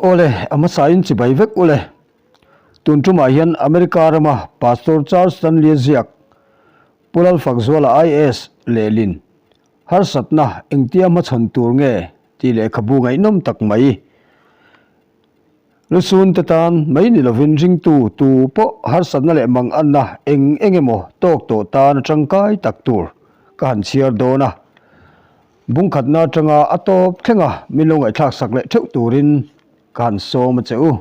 Awle, a hmasain chibai vek ule. Tun tumah hian America rama Pastor Charles Stanley-a ziak Pu Lalfakzuala IAS lehlin harsatna engtia hmachhawn tur nge tih lehkhabu ngaihnawm tak mai Lusun te tan mai ni lovin ringtu tu pawh harsatna leh manganna eng eng emaw tawk tawh tan a tangkai tak tur ka han chhiar dawn a. Bungkhatna atanga a tawp thlenga min lo ngaihthlak sak leh theuh turin ka han sawm a che u.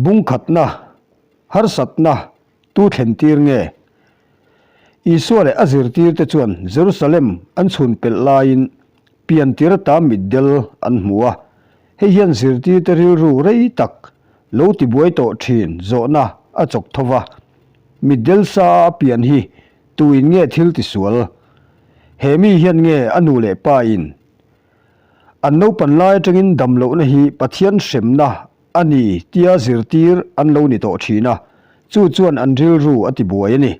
Bungkhatna, harsatna tu thlen tir nge? Isua leh a zirtirte chuan Jerusalem an chhun pelh laiin piantir ata mitdel an hmu a. Hei hian zirtirte rilru rei tak lo tibuai tawh thin zawhna a chawk tho va. Mitdel sa a pian hi tuin nge thil tisual? He mi hian nge a nu leh pa in An naupan lai atangin damlohna hi Pathian hremna a ni tia zirtir an lo ni tawh thin a, chu chuan an rilru a tibuai a ni.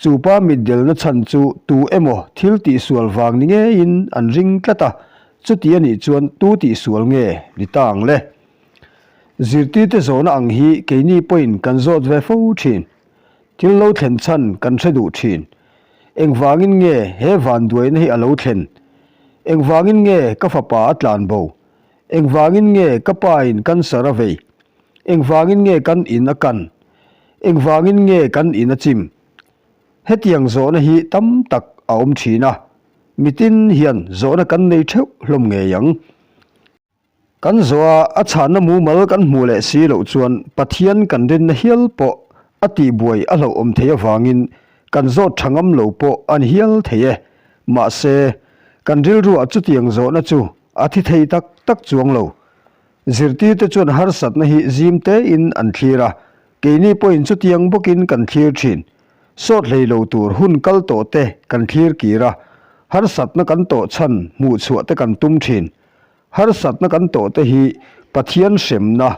Chu pa mitdelna chhan chu tu emaw thil tihsual vang ni ngeiin an ring tlat a, chuti a nih chuan tu tihsual nge ni ta ang le? Zirtirte zawhna ang hi keini pawhin kan zawt ve fo thin. Thil lo thlen chhan kan hre duh thin. Engvangin nge he vanduaina hi a lo thlen? Engvangin nge ka fapa a tlan bo? Engvangin nge ka pa in cancer a vei? Engvangin nge kan in a kan? Engvangin nge kan in a chim? Hetiang zawhna hi tam tak a awm thin a, mitin hian zawhna kan nei theuh hlawm ngei ang. Kan zawha a chhanna mumal kan hmuh leh si loh chuan Pathian kan rinna hial pawh a tihbuai a hlauhawm thei avangin kan zawt tha ngam lo pawh a ni hial thei e. Mahse, kan rilruah chutiang zawhna chu a thi thei tak tak chuang lo. Zirtirte chuan harsatna hi zim tein an thlir a, keini pawhin chutiang bawkin kan thlir thin. Sawt hlei lo tur hun kal tawh te kan thlir kir a, harsatna kan tawh chhan hmuhchhuah te kan tum thin. Harsatna kan tawh te hi Pathian hremna,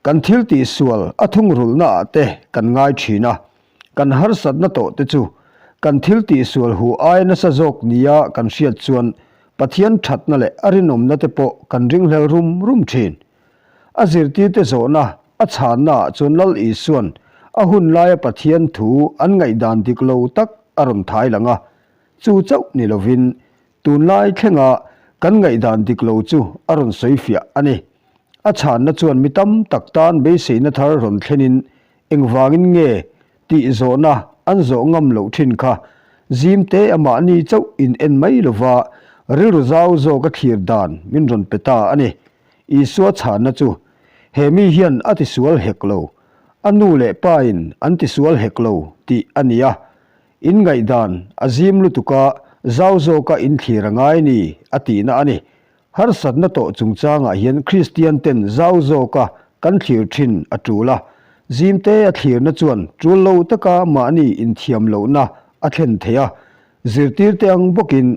kan thil tihsual a thungrulhna ah te kan ngai thin a, kan harsatna tawh te chu kan thil tihsual hu aia nasa zawk nia kan hriat chuan Pathian thatna leh a rinawmna te pawh kan ringhlel rum rum thin. A zirtirte zawhna a chhanna ah chuan Lal Isuan a hun laia Pathian thu an ngaihdan dik lo tak a rawn thai lang a, chu chauh ni lovin Tunlai thlenga kan ngaihdan dik lo chu a rawn sawi fiah a ni. A chhanna chuan mi tam tak tan beiseina thar rawn thlenin engvangin nge tih zawhna an zawh ngam loh thin kha zim te a mahni chauh in en mai lova rilru zau zawk a thlir dan min rawn pe ta a ni. Isua chhanna chu he mi hian a tisual hek lo, a nu leh pa in an tisual hek lo tih a ni a. In ngaihdan a zim lutuk a, zau zawka in thlir a ngai ni, a tihna a ni. Harsatna tawh chungchangah hian Kristian ten zau zawka kan thlir thin a tul a, zimte a thlirna chuan tul lo taka mahni inthiam lohna a thlen thei a, zirtirte ang bawkin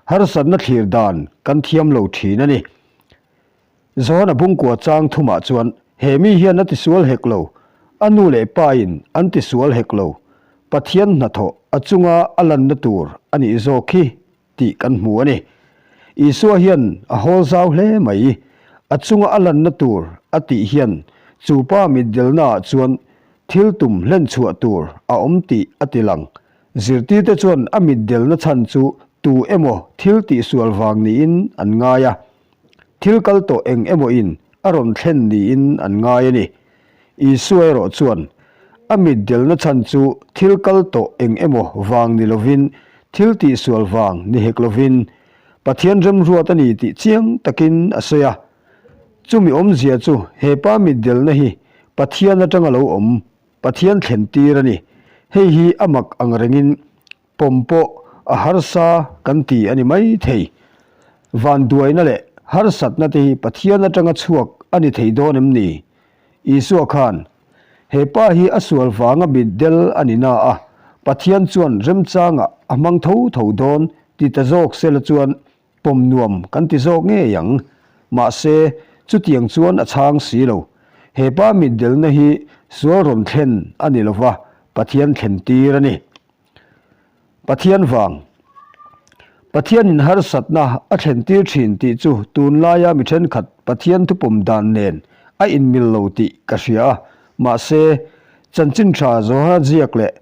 harsatna thlir dan kan thiam lo thin a ni. Johana bungkua chang thumah chuan he mi hian a tisual hek lo, a nu leh pa in an tisual hek lo, Pathian hnathawh a chunga a lanna tur a nih zawk hi tih kan hmu a ni. Isua hian a hawl zau hle mai, a chunga a lanna tur a tih hian chu pa mitdelna ah chuan thil tum hlen chhuah tur a awm tih a ti lang. Zirtirte chuan a mitdelna chhan chu tu emaw thil tihsual vang niin an ngai a. Thil kal tawh eng emaw in a rawn thlen niin an ngai a ni. Isua erawh chuan a mitdelna chhan chu thil kal tawh eng emaw vang ni lovin, thil tihsual vang ni hek lovin, Pathian remruat a ni tih chiang takin a sawi a. Chumi awmzia chu he pa mitdelna hi Pathian atanga lo awm, Pathian thlen tir a ni. Hei hi a mak ang rengin Pawm pawh a harsa kan ti a ni mai thei. Vanduaina leh harsatna te hi Pathian atanga chhuak a ni thei dawn em ni? Isua khan, He pa hi a sual vanga mitdel a ni na a, Pathian chuan remchangah a hmang tho tho dawn ti ta zawk sela chuan Pawm nuam kan ti zawk ngei ang. Mahse, chutiang chuan a chhang si lo. He pa mitdelna hi sual rawn thlen a ni lova, Pathian thlen tir a ni. Pathian vang. Pathianin harsatna a thlentir thin tih chu tunlaia mi thenkhat Pathian thupawm dan nen a inmil lo tih ka hria a, mahse, chanchin tha Johana ziak leh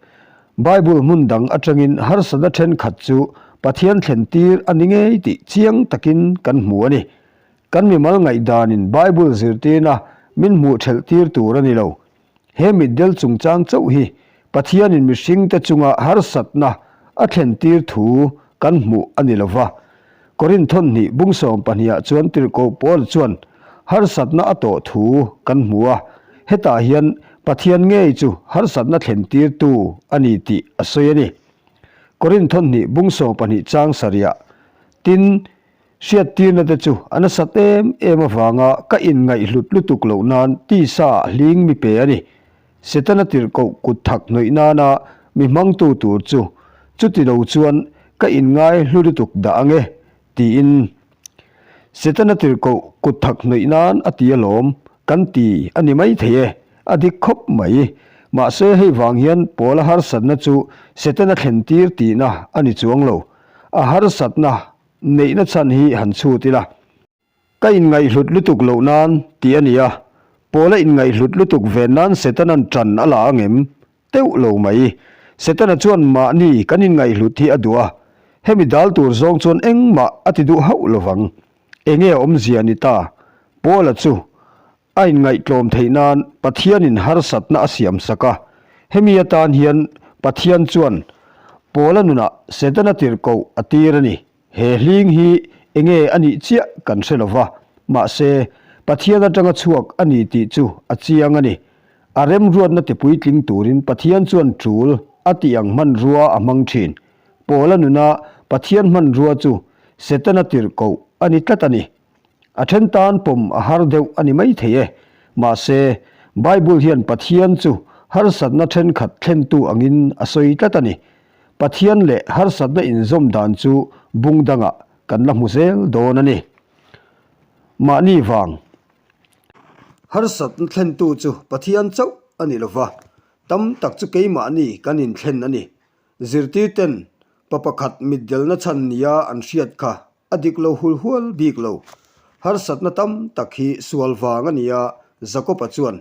Bible hmun dang atangin harsatna thenkhat chu Pathian thlentir a ni ngei tih chiang takin kan hmu a ni. Kan mimal ngaihdanin Bible zirtirna min hmuh thelh tir tur a ni lo. He mitdel chungchang chauh hi Pathianin mihringte chunga harsatna a thlentir thu kan hmuh a ni lo va. Korinth thawhnih bung sawmpahnihah chuan tirhkoh Paul chuan harsatna a tawh thu kan hmu a, hetah hian Pathian ngei chu harsatna thlentirtu a ni tih a sawi a ni. Korinth thawhnih bung 12 chang sarihah, Tin, Hriattirna te chu a nasat em em avanga ka inngaihhlut lutuk loh nan tisa hling mi pe a ni. Setana tirhkoh kut thak hnawih nana mi hmangtu tur chu chuti lo chuan ka inngai hlu lutuk dah ang e, tiin Setana tirhkoh kut thak hnawih nan a ti alawm kan ti a ni mai thei e, a dik khawp mai. Mahse hei vang hian Paula harsatna chu Setana thlentir tihna a ni chuang lo. A harsatna Neihna chhan hi han chhut ila. Ka inngaihhlut lutuk loh nan tih a ni a, Paula inngaihhlut lutuk ve nan Setana'n ṭan a la ang em? Teuh lo mai. Setana chuan mahni kan inngaihhlut hi a duh a, hemi dal tur zawng chuan engmah a ti duh hauh lovang. Enge awmzia ni ta? Paula chu A inngaihtlawm theih nan Pathianin harsatna a siam sak a, hemi atan hian Pathian chuan Paula nunah Setana tirhkoh a tir a ni. He hling hi enge a nih chiah kan hre lo va, mahse Pathian atanga chhuak a ni tih chu a chiang a ni. A remruatna tipuitling turin Pathian chuan tul a tih ang hmanrua a hmang thin. Paula nuna Pathian hmanrua chu Setana tirhkoh a ni tlat a ni. A then tan pawm a har deuh a ni mai thei e. Mahse, Bible hian Pathian chu harsatna thenkhat thlentu angin a sawi tlat a ni. Pathian leh harsatna inzawm dan chu bung dangah kan la hmu zel dawn a ni. Mahni vang. Harsatna thlentu chu Pathian chauh a ni lova, tam tak chu keimahni kan inthlen a ni. Zirtirten pa pakhat mitdelna chhan nia an hriat kha A dik lo hul hual bik lo. Harsatna tam tak hi sual vang a nia, Jakob-a chuan.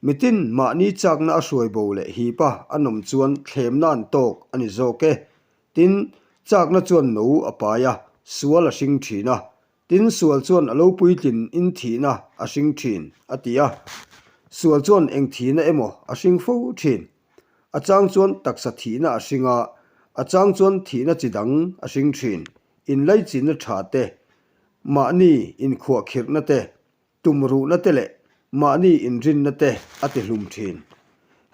Mitin mahni chakna a hruai bo leh hipa a nawm chuan thlemna an tawk a ni zawk e. Tin, chakna chuan no a pai a, sual a hring thin a. Tin, sual chuan a lo puitlin in thihna a hring thin, a ti a. Sual chuan eng thihna emaw a hring fo thin. A chang chuan taksa thihna a hring a, a chang chuan thihna chi dang a hring thin. Inlaichinna tha te, mahni inkhuahkhirhna te, tumruhna te leh mahni inrinna te a ti hlum thin.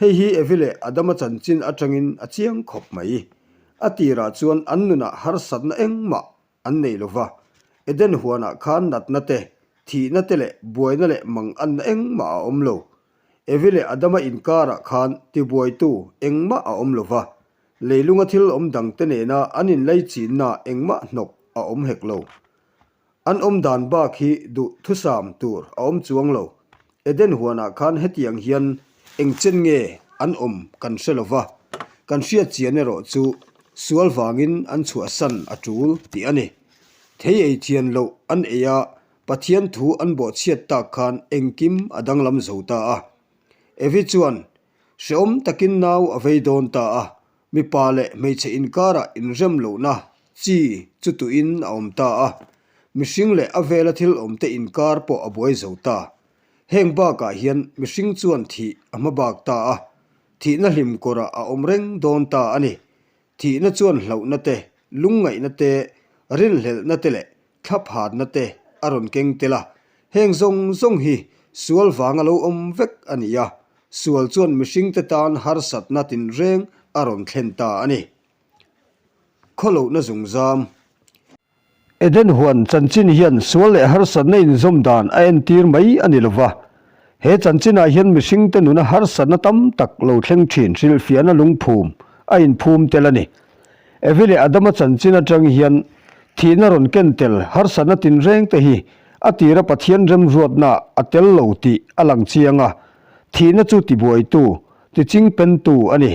Hei hi Evi leh Adama chanchin atangin a chiang khawp mai. A tirah chuan an nunah harsatna engmah an nei lo va, Eden huanah khan natna te, thihna te leh buaina leh manganna engmah a awm lo. Evi leh Adama inkarah khan tibuaitu engmah a awm lo va, Leilunga thil awm dangte nena an inlaichinna engmah hnawk a awm hek lo. An awm dan bak hi duh thusam tur a awm chuang lo. Eden huanah khan hetiang hian eng chen nge an awm kan hre lo va, kan hriat chian erawh chu sual vangin an chhuahsan a tul tih a ni. Thei ei thian loh an ei a, Pathian thu an bawhchhiat tak khan engkim a danglam zo ta a. Evi chuan Hrehawm takin nau a vei dawn ta a, mipa leh hmeichhe inkarah inrem lohna chi chu tuin a awm ta a, mihring leh a vela thil awmte inkar pawh a buai zo ta. Heng bakah hian mihring chuan thih a hma bak ta a, thihna hlim kawrah a awm reng dawn ta a ni. Thihna chuan hlauhna te, lungngaihna te, rinhlelhna te leh thlaphatna te a rawn keng tel a, heng zawng zawng hi sual vanga lo awm vek a ni a, sual chuan mihringte tan harsatna tinreng a rawn thlen ta a ni. Khawlohna zungzam. Eden huan chanchin hian sual leh harsatna inzawm dan a entir mai a ni lova, he chanchinah hian mihringte nuna harsatna tam tak lo thleng thin hrilhfiahna lungphum a inphum tel a ni. Evi leh Adama chanchin atang hian thihna rawn ken tel harsatna tinreng te hi a tira Pathian remruatna a tel lo tih a lang chiang a, thihna chu tibuaitu, tichingpentu a ni.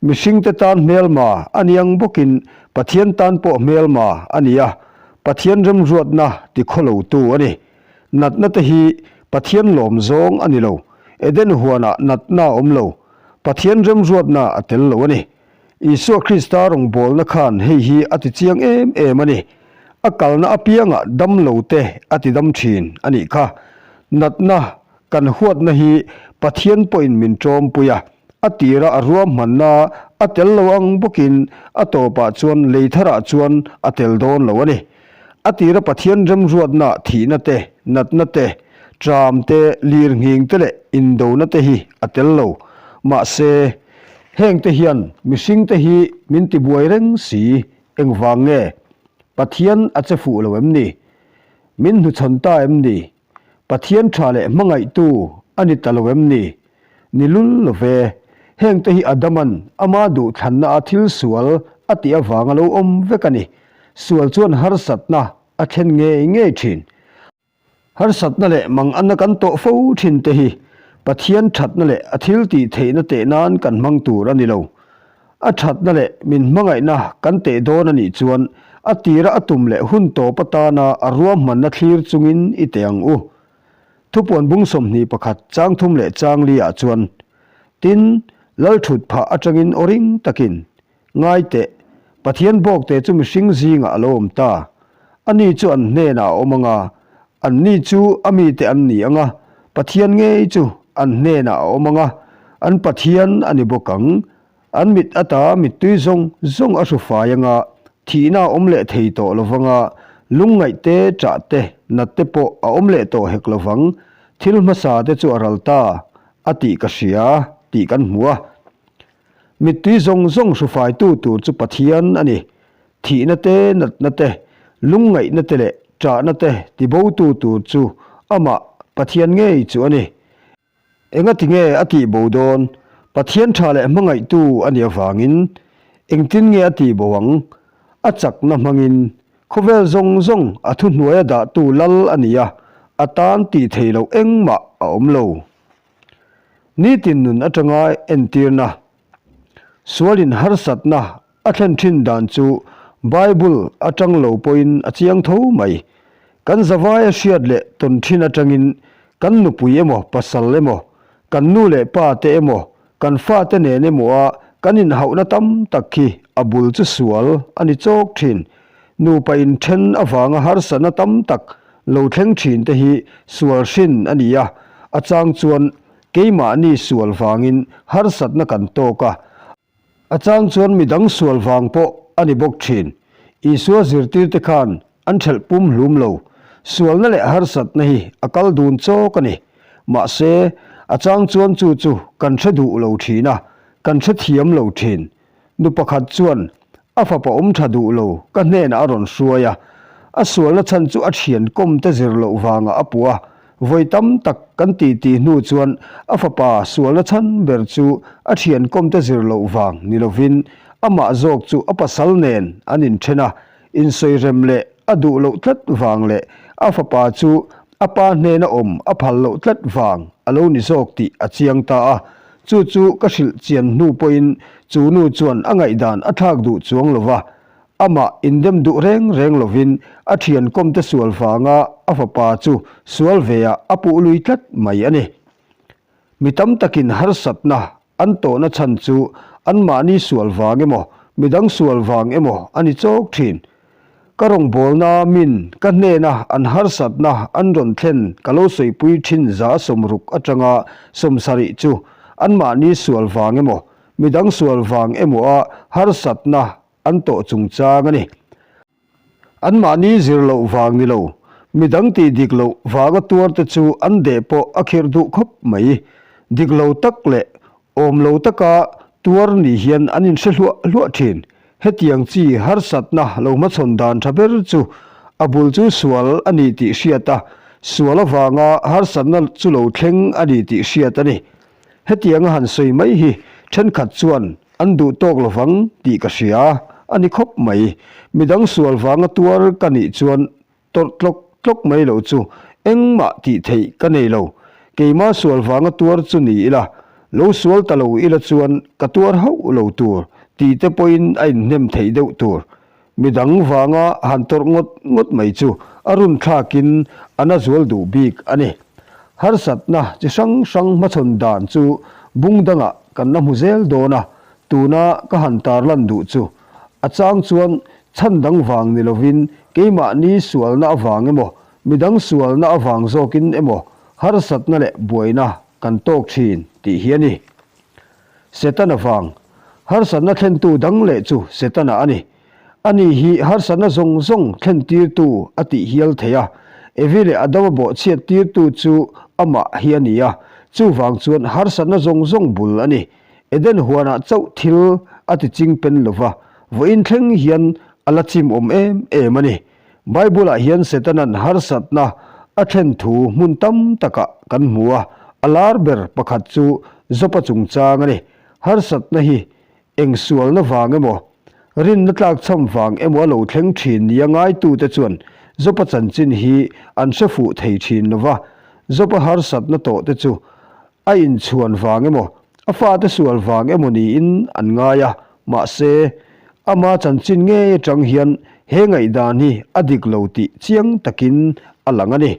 Mihringte tan hmelma a ni ang bawkin Pathian tan pawh hmelma a ni a, Pathian remruatna tikhawlotu a ni. Natna te hi Pathian lawm zawng a ni lo. Eden huanah natna a awm lo. Pathian remruatna a tel lo a ni. Isua Krista rawngbawlna khan hei hi a ti chiang em em a ni. A kalna apiangah dam lo te a ti dam thin a nih kha. Natna kan huatna hi Pathian pawhin min tawmpui a, a tira a ruahmanna a tel lo ang bawkin a tawpah chuan lei tharah chuan a tel dawn lo a ni. A tira Pathian remruatna thihna te, natna te, tram te, lirnghing te leh indona te hi a tel lo. Mahse, hengte hian mihringte hi min tibuai reng si, engvang nge? Pathian a che fuh lo em ni? Min hnuchhawn ta em ni? Pathian tha leh hmangaihtu a ni ta lo em ni? Ni lul lo ve. Hengte hi Adaman ama duhthlanna a thil sual a tih avanga lo awm vek a ni. Sual chuan harsatna a thlen ngei ngei thin. Harsatna leh manganna kan tawh fo thin te hi Pathian thatna leh a thil tih theihna teh nan kan hmang tur a ni lo. A thatna leh min hmangaihna kan teh dawn a nih chuan a tira a tum leh hun tawp atana a ruahmanna thlir chungin i teh ang u. Thupuan bung 21 chang thum leh chang li ah chuan, Tin, Lal thut phah atangin aw ring takin, Ngai teh, Pathian bawkte chu mihring zingah a lo awm ta. Ani chu an hnenah a awm ang a, anni chu a mite an ni ang a, Pathian ngei chu an hnenah a awm ang a, an Pathian a ni bawk ang. An mit ata mittui zawng zawng a hru fai ang a, thihna a awm leh thei tawh lo vang a, lungngaih te, ṭah te, nat te pawh a awm leh tawh hek lo vang. Thil hmasa te chu a ral ta a tih ka hria tih kan hmu a. Mittui zawng zawng hrufaitu tur chu Pathian a ni. Thihna te, natna te, lungngaihna te leh ṭahna te tibotu tur chu amah Pathian ngei chu a ni. Engati nge a tihbo dawn? Pathian ṭha leh hmangaihtu a nih avangin engtin nge a tihbo ang? A chakna hmangin khawvel zawng zawng a thuhnuaia dahtu lal a ni a, a tan tih theih loh engmah a awm lo. Nitin nun atanga entirna, sualin harsatna a thlen thin dan chu Bible atang lo pawhin a chiang tho mai. Kan zavaia hriat leh tawn thin atangin kan nupui emaw pasal emaw, kan nu leh pa te emaw, kan fate nen emaw a kan inhauhna tam tak khi a bul chu sual a ni chawk thin. Nupa inthen avanga harsatna tam tak lo thleng thin te hi sual hrin a ni a, a chang chuan keimahni sual vangin harsatna kan tawk a, a chang chuan midang sual vang pawh a ni bawk thin. Isua zirtirte khan an thelh pum hlum lo, sualna leh harsatna hi a kal dun chawk a ni. Mahse, a chang chuan chu chu kan hre duh lo thin a, kan hrethiam lo thin. Nu pakhat chuan a fapa awm tha duh lo ka hnenah a rawn hruai a, a sualna chhan chu a thian kawm te zir loh vangah a puh a, vawi tam tak kan tih tih hnu chuan a fapa sualna chhan ber chu a thian kawm te zir loh vang ni lovin amah zawk chu a pasal nen an inthen a, Insawi rem leh a duh loh tlat vang leh a fapa chu a pa hnena awm a phal loh tlat vang a lo ni zawk tih a chiang ta a. Chu chu ka hrilh chian hnu pawhin chu nu chuan a ngaihdan a thlak duh chuang lo va, amah indem duh reng reng lovin a thian kawmte sual vanga a fapa chu sual veah a puh lui tlat mai a ni. Mi tam takin harsatna an tawhna chhan chu anmahni sual vang emaw, midang sual vang emaw a ni chawk thin. Ka rawngbawlna min ka hnena an harsatna an rawn thlen ka lo sawipui thin 60 atanga 70 chu anmahni sual vang emaw, midang sual vang emaw a harsatna an tawh chungchang a ni. Anmahni zir loh vang ni lo, midang tih dik loh vanga tuarte chu an deh pawh a khirh duh khawp mai. Dik lo tak leh awm lo taka tuar ni hian an inhre hluah hluah thin. Hetiang chi harsatna lo hmachhawn dan tha ber chu a bul chu sual a ni tih hriat a, sual avanga harsatna chu lo thleng a ni tih hriat a ni. Hetianga han sawi mai hi thenkhat chuan an duh tawk lovang tih ka hria a ni khawp mai. Midang sual vanga tuar ka nih chuan tawrh tlawk tlawk mai loh chu engmah tih theih ka nei lo. Keimah sual vanga tuar chu ni ila. Lo sual ta lo ila chuan ka tuar hauh lo tur tih te pawhin a inhnem theih deuh tur. Midang vanga han tawrh ngawt ngawt mai chu a run thlakin a na zual duh bik a ni. Harsatna chi hrang hrang hmachhawn dan chu bung dangah kan la hmu zel dawn a, tuna ka han tarlan duh chu a chang chuan chhan dang vang ni lovin keimahni sualna avang emaw midang sualna avang zawkin emaw harsatna leh buaina kan tawk thin tih hi a ni. Setana vang, harsatna thlentu dang leh chu Setana a ni. Ani hi harsatna zawng zawng thlentirtu a tih hial thei a, Evi leh Adama bawhchhiat tirtu chu amah hi a ni a, chuvang chuan harsatna zawng zawng bul a ni. Eden huanah chauh thil a ti ching pen lova, vawiin thleng hian a la chim awm em em a ni. Bible-ah hian Setanan harsatna a thlen thu hmun tam takah kan hmu a, a lar ber pakhat chu Jopa chungchang a ni. Harsatna hi eng sualna vang emaw, rinna tlakchham vang emaw a lo thleng thin nia ngaitute chuan Jopa chanchin hi an hre fuh thei thin lo va. Jopa harsatna tawhte chu a inchhuan vang emaw, a fate sual vang emaw niin an ngai a, mahse, ama chanchin ngei atang hian he ngaihdan hi a dik lo tih chiang takin a lang a ni.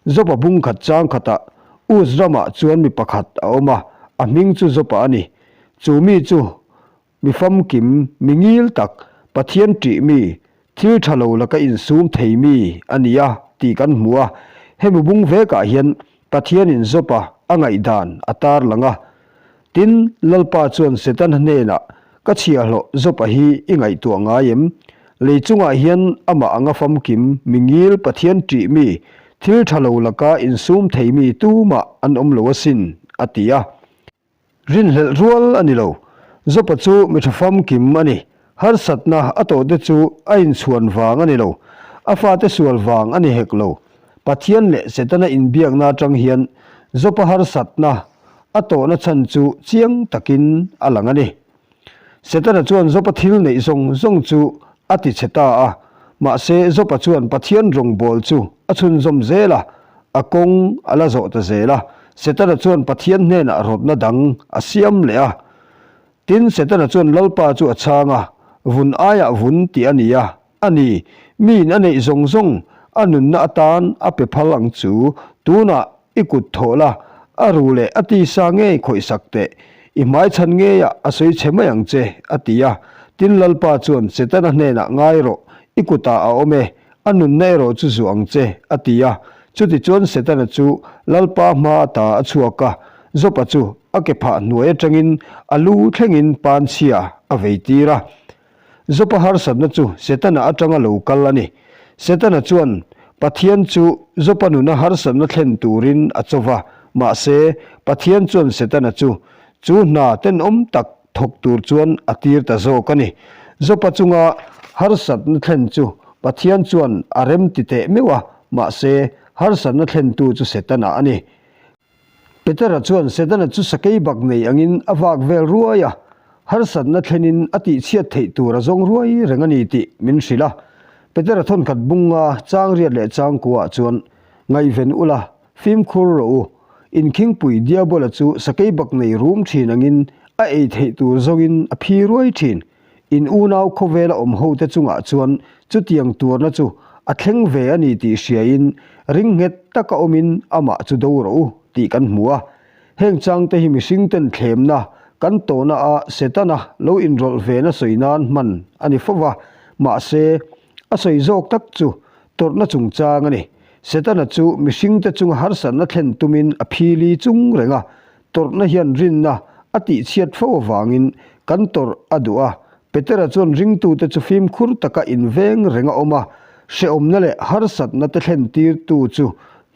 Jopa bung khat chang khatah Uz ramah chuan mi pakhat a awm a, a hming chu Jopa a ni. Chu mi chu Mi famkim, mi ngil tak, Pathian ṭih mi, thil ṭha lo laka insum thei mi a ni a tih kan hmu a. Hemi bung vekah hian Pathianin Jopa a ngaihdan a tar lang a. Tin, Lalpa chuan Setana hnenah, Ka chhiahhlawh Jopa hi i ngaihtuah ngai em? Lei chungah hian amah anga famkim, mi ngil, Pathian ṭih mi, thil ṭha lo laka insum thei mi tumah an awm lo asin, a ti a. Rinhlelh rual a ni lo. Jopa chu mi tha famkim a ni. Harsatna a tawhte chu a inchhuan vang a ni lo. A fate sual vang a ni hek lo. Pathian leh Setana inbiakna atang hian Jopa harsatna a tawhna chhan chu chiang takin a lang a ni. Setana chuan Jopa thil neih zawng zawng chu a ti chhe ta a. Mahse, Jopa chuan Pathian rawngbâwl chu a chhunzawm zel a, a kawng a la zawh ta zel a. Setana chuan Pathian hnênah rawtna dang a siam leh a. Tin, Setana chuan Lalpa chu a chhâng a, Vun aiah vun tih a ni a, a ni, miin a neih zawng zawng a nunna atan a pe phal ang chu, tunah i kut thawh la, a ru leh a tisa ngei khawihsak teh, i hmaichhan ngeiah a sawi chhe mai ang che, a ti a. Tin, Lalpa chuan Setana hnenah ngai rawh, i kutah a awm e, a nunna erawh chu zuah ang che, a ti a. Chutichuan Setana chu Lalpa hma ata a chhuak a, Jopa chu a ke phah hnuai atangin a lu thlengin panchhia a veitir a. Jopa harsatna chu Setana atanga lo kal a ni. Setana chuan Pathian chu Jopa nuna harsatna thlen turin a cho va, mahse, Pathian chuan Setana chu chu hna tenawm tak thawk tur chuan a tir ta zawk a ni. Jopa chunga harsatna thlen chu Pathian chuan a rem ti teh meuh a, mahse, harsatna thlentu chu Setana a ni. Petera chuan Setana chu sakei bak nei angin a vak vel ruai a, harsatna thlenin a tihchhiat theih tur a zawng ruai reng a ni tih min hrilh a. Petera thawnkhat bunga chang riat leh chang kuaah chuan, Ngaihven ula, fimkhur rawh u. Inkhingpui Diabola chu sakei bak nei rum thin angin a ei theih tur zawngin a phi ruai thin. In unau khawvela awm hote chungah chuan chutiang tuarna chu a thleng ve a ni tih hriain ring nghet taka awmin amah chu do rawh u tih kan hmu a. Heng changte hi mihringten thlemna kan tawhna a Setana lo inrawlh vena sawi nan hman a ni fo va, mahse a sawi zawk tak chu tawrhna chungchang a ni. Setana chu mihringte chunga harsatna thlen tumin a phili chung reng a, Tawrhna hian rinna a tihchhiat fo avangin kan tawrh a duh a. Petera chuan ringtute chu fimkhur taka inveng reng a awm a, hrehawmna leh harsatna te thlentirtu chu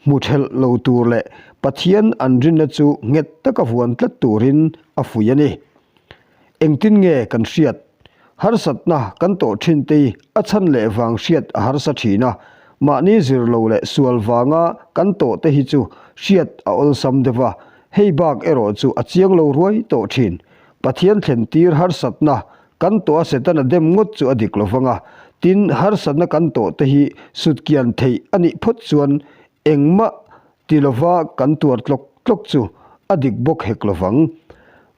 hmu thelh lo tur leh Pathian an rinna chu nghet taka vuan tlat turin a fuih a ni. Engtin nge kan hriat? Harsatna kan tawh thin te hi a chhan leh vang hriat a harsa thin a, mahni zir lo leh sual vanga kan tawh te hi chu hriat a awlsam deuh a, hei bak erawh chu a chiang lo ruai tawh thin. Pathian thlen tir harsatna kan tawh a Setana dem ngawt chu a dik lo vang a, tin harsatna kan tawh te hi sutkian theih a nih phawt chuan engmah ti lova kan tuar tlawk tlawk chu. A dik bawk hek lovang.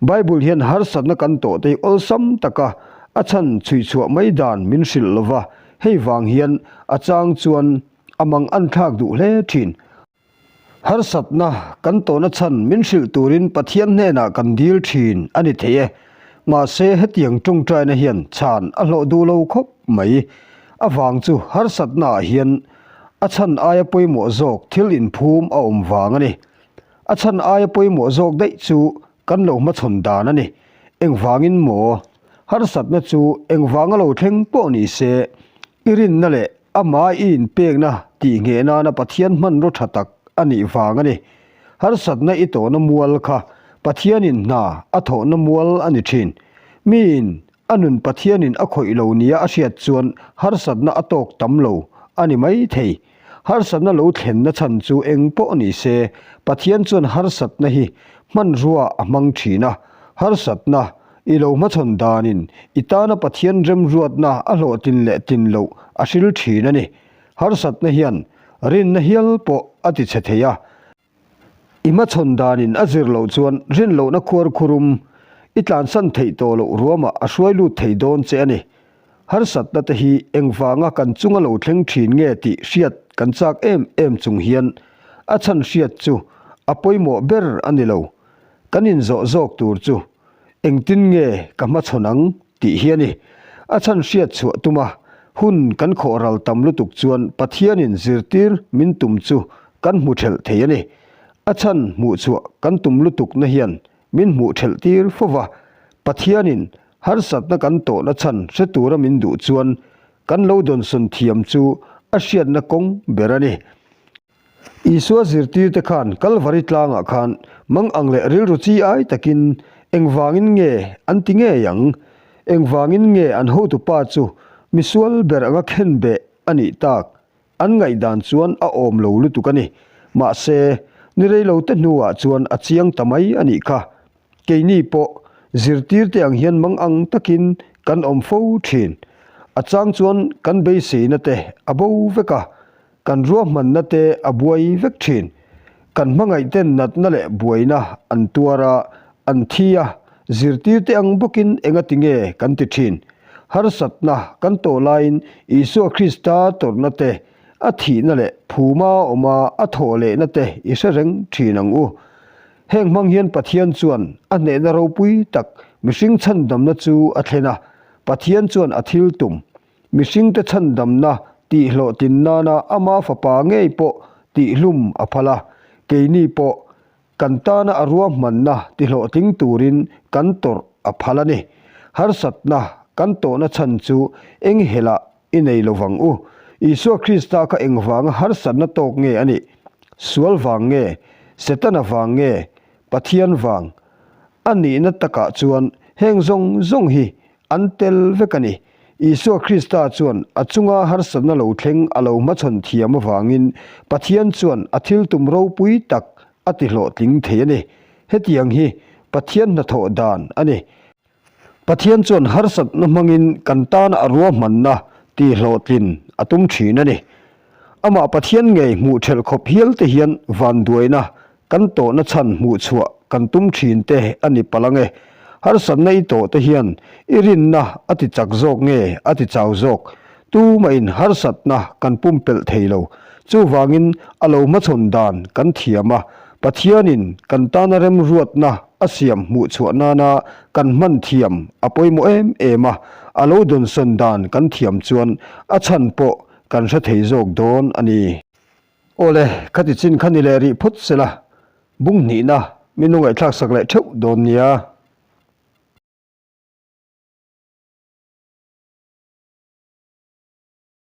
Bible hian harsatna kan tawh te hi awlsam taka a chhan chhuichhuah mai dan min hrilh lova, hei vang hian a chang chuan a mang an thlak duh hle thin. Harsatna kan tawhna chhan min hrilh turin Pathian hnenah kan dil thin a ni thei e. Mahse hetiang tawngtaina hian chhan a hlawh duh lo khawp mai. A vang chu harsatna ah hian a chhan aia pawimawh zawk thil inphum a awm vang a ni. A chhan aia pawimawh zawk daih chu kan lo hmachhawn dan a ni. Engvangin maw? Harsatna chu engvanga lo thleng pawh ni se, i rinna leh amah i inpekna tih ngheh nana Pathian hmanraw tha tak a nih vang a ni. Harsatna i tawhna mual kha Pathianin hna a thawhna mual a ni thin. Miin A nun Pathianin a khawih lo nia a hriat chuan harsatna a tawk tam lo a ni mai thei. Harsatna lo thlenna chhan chu eng pawh ni se, Pathian chuan harsatna hi hmanrua a hmang thin a. Harsatna i lo hmachhawn danin i tana Pathian remruatna a hlawhtlin leh tlin loh a hril thin a ni. Harsatna hian rinna hial pawh a tichhe thei a. I hmachhawn danin a zir loh chuan rinlohna khuar khurum i tlansan theih tawh loh ruamah a hruai lut thei dawn che a ni. Harsatna te hi engvanga kan chunga lo thleng thin nge tih hriat kan chak em em chung hian a chhan hriat chu a pawimawh ber a ni lo. Kan inzawh zawk tur chu Engtin nge ka hmachhawn ang tih hi a ni. A chhan hriat chhuah tuma hun kan khawh ral tam lutuk chuan Pathianin zirtir min tum chu kan hmu thelh thei a ni. A chhan hmuh chhuah kan tum lutukna hian min hmuh thelh tir fo va, Pathianin harsatna kan tawhna chhan hre tura min duh chuan kan lo dawnsawn thiam chu a hriatna kawng ber a ni. Isua zirtirte khan Kalvari tlangah khan mang ang leh rilru chi ai takin engvangin nge an ti ngei ang? Engvangin nge an hotupa chu misual ber anga khenbeh a nih tak? An ngaihdan chuan a awm lo lutuk a ni. Mahse, ni reilote hnuah chuan a chiang ta mai a nih kha. Keini pawh zirtirte ang hian mang ang takin kan awm fo thin. A chang chuan kan beiseina te a bo vek a, kan ruahmanna te a buai vek thin. Kan hmangaihten natna leh buaina an tuar a, an thi a, zirtirte ang bawkin engati nge kan ti thin. Harsatna kan tawh laiin Isua Krista tawrhna te, a thihna leh phuma awma a thawh lehna te i hre reng thin ang u. Heng hmang hian Pathian chuan a hnehna ropui tak mihring chhandamna chu a thlen a, Pathian chuan a thil tum, mihringte chhandamna tihhlawhtlin nana ama fapa ngei pawh tihhlum a phal a, keini pawh kan tana a ruahmanna tihlawhtling turin kan tawrh a phal a ni. Harsatna kan tawhna chhan chu eng helah i nei lo vang u. Isua Krista kha engvanga harsatna tawk nge a nih? Sual vang nge? Setana vang nge? Pathian vang? A nihna takah chuan heng zawng zawng hi an tel vek a ni. Isua Krista chuan a chunga harsatna lo thleng a lo hmachhawn thiam avangin Pathian chuan a thil tum ropui tak a tihlawhtling thei a ni. Hetiang hi Pathian hnathawh dan a ni. Pathian chuan harsatna hmangin kan tana a ruahmanna tihhlawhtlin a tum thin a ni. Amah Pathian ngei hmuh thelh khawp hial te hian vanduaina kan tawhna chhan hmuh chhuah kan tum thin te a ni palh ang e. Harsatna i tawh te hian i rinna a ti chak zawk nge a ti chau zawk? Tumahin harsatna kan pumpelh thei lo. Chuvangin a lo hmachhawn dan kan thiam a, Pathianin kan tana remruatna a siam hmuh chhuah nana kan hman thiam a pawimawh em em a, a lo dawnsawn dan kan thiam chuan a chhan pawh kan hre thei zawk dawn a ni. Awle, khati chin kha ni leh rih phawt sela, bung hnihna min lo ngaihthlak sak leh theuh dawn nia.